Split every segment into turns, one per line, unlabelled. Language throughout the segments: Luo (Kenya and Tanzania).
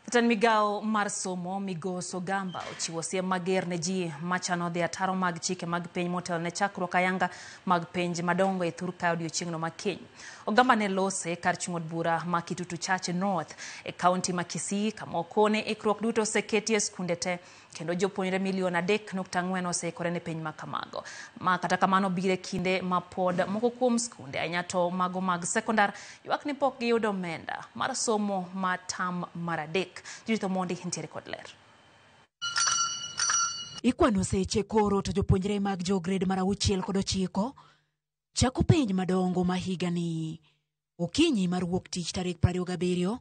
Jatend migao mar somo Migosi Ogamba ochiwo siem mager ne ji machano dhi ataro mag chike mag piny motelo ne chakruok ayanga mag penj madongo e thur kae odiochieng'no ma kiny. Ogamba ne lose kar chung' od bura ma Kitutu Chache North e kaunti ma Kisii kama okone ikruok duto oseketi e skunde te kendo jopuonjre milion 3.4 oseikore ne penj ma kamago. Ma kata kamano biro e kinde ma pod moko kuom skunde ahinya to mago mag sekondar ywak ni pok giyudo omenda mar somo ma tam mar 3. Judith Omondi nitiere kod ler.
Ikwano seche koro to jopuonjre mag jo grade mar 6 kod 9 chako penj madongo ma higani. Okinyi mar wuok tich tarik 27,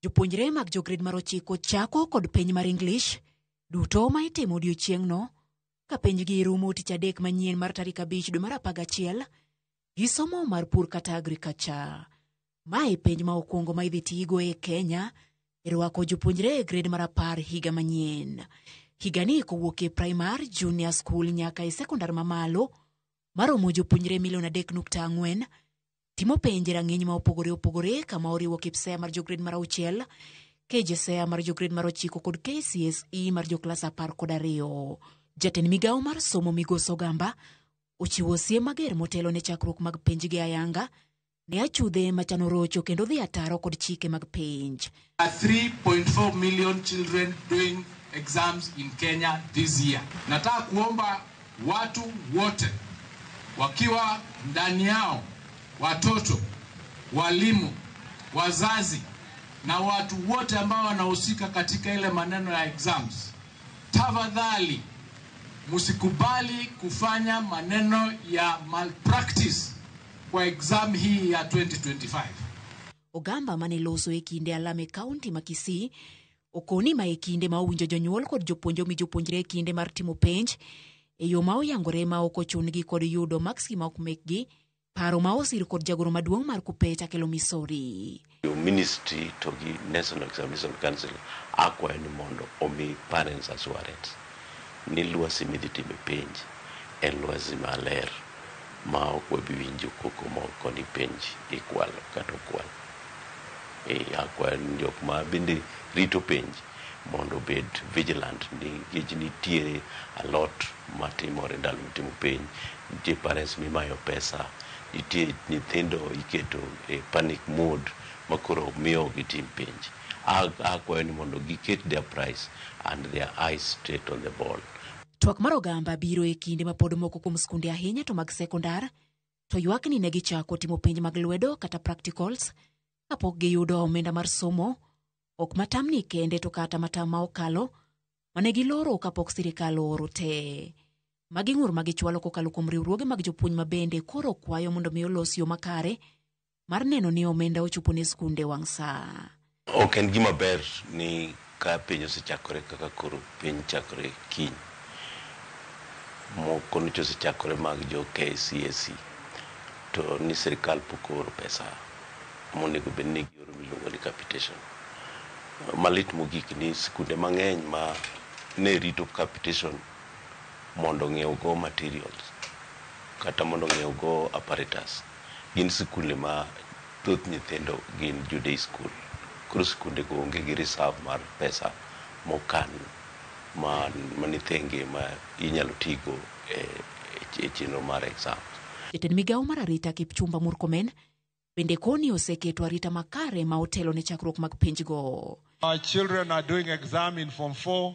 jopuonjre mag jo grade mar 9 chako kod penj mar English duto ma itimo odiochieng'no ka penjgi rumo tich adek manyien mar tarik 5 dwe mar 11 gi somo mar pur kata agriculture. Mae penj ma okwongo ma idhi tigo e Kenya e rwako jopuonjre e grade mar 10 higa manyien. Higani kowuok e primar, junior school nyaka e sekondar mamalo maromo jopuonjre milion 3.4 timo penj e rang'iny ma opogore opogore kama oriwo KPSEA mar jo grade mar 6, KJSEA mar jo grade mar 9 kod KCSE mar jo klas 12. Jatend migawo mar somo Migosi Ogamba ochiwo siem mager motelo ne chakruok mag penj gi ayanga ne achudhe machano rocho kendo dhi ataro kod chike mag penj.
3.4 million children doing exams in Kenya this year. Nataka kuomba watu wote wakiwa ndani yao, watoto, walimu, wazazi na watu wote ambao wanahusika katika ile maneno ya exams, tafadhali msikubali kufanya maneno ya malpractice kwa exam hii ya 2025.
Ogamba mane loso e kinde alam e kaunti ma Kisii okoni ma e kinde ma owinjo jonyuol kod jopuonj omi jopuonjre e kinde mar timo penj e yo ma oyangore ma ok ochun-gi kod yudo maksi ma ok mekgi, paro ma osir kod jagoro maduong' mar KUPPET Akelo Misori.
Yo ministry to gi National Examination Council akwayo ni mondo omi parents assurance ni lwasi midhi time penj en lwasi maler ma ok wabi winjo koko moko ni penj ikwalo kata okwal. Akwayo ni jok ma bende rito penj mondo obed vigilant nikech nitiere a lot matimore ndalo mitimo penj. Nitie parents mimayo pesa, nitie nyithindo iketo e panic mode makoro miyo ok gitim penj. Akwayo ni mondo giket their price and their eyes straight on the ball.
Twak mar Ogamba biro e kinde ma pod moko kuom skunde ahinya to mag sekondar to ywak ni ne gichako timo penj mag lwedo kata practicals kapok giyudo omenda mar somo, ok matamni kende to kata matam ma okalo mane giloro kapok sirikal ooro te. Magi ng'ur ma gichwalo kokalo kuom riwruoge mag jopuonj ma bende koro kwayo mondo mi olos yo makare mar neno ni omenda ochopo ne skunde wang' saa.
Ok en gima ber ni ka piny osechakore kaka koro piny chakore kiny. Moko nyocha osechakore mag jo KCSE to ni sirikal pok ooro pesa monego bed ni gioro miluongo ni capitation. Malit mogik ni skunde mang'eny ma ne rito capitation mondo ong'iew go materials kata mondo ong'iew go apparatus gin skunde ma thoth nyithindo gin jo day school. Koro skunde go onge gi reserve mar pesa mokan mani thenge ma inyalo tigo e chenro mar exam.
Jatend migawo mar arita Kipchumba Murkomen bende koni oseketo arita makare ma otelo ne chakruok mag penjgo.
Our children are doing exam in Form 4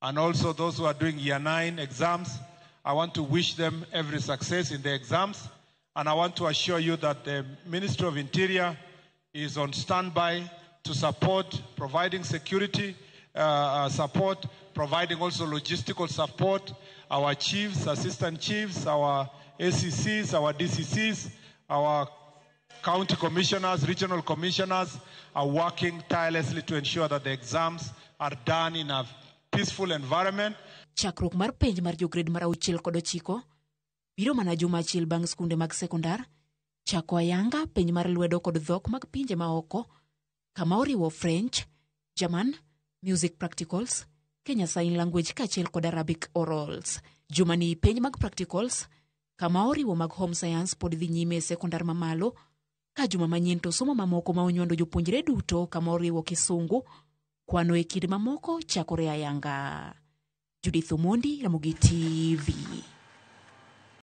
and also those who are doing year 9 exams. I want to wish them every success in the exams, and I want to assure you that the Ministry of Interior is on standby to support, providing security support, providing also logistical support. Our chiefs, assistant chiefs, our ACCs, our DCCs, our county commissioners, regional commissioners are working tirelessly to ensure that the exams are done in a peaceful environment.
Chakruok mar penj mar jo grade mar 6 kod 9 biro mana juma achiel bang' skunde mag sekondar chako ayanga penj mar lwedo kod dhok mag pinje maoko kama oriwo French, German, Music Practicals, Kenya Sign Language kaachiel kod Arabic Orals. Jumani penj mag practicals kama oriwo mag Home Science pod dhi nyime e sekondar mamalo ka juma manyien to somo mamoko ma onywando jopuonjre duto kama oriwo Kisungu, Kwano e kind mamoko chakore ayanga. Judith Omondi, Ramogi TV.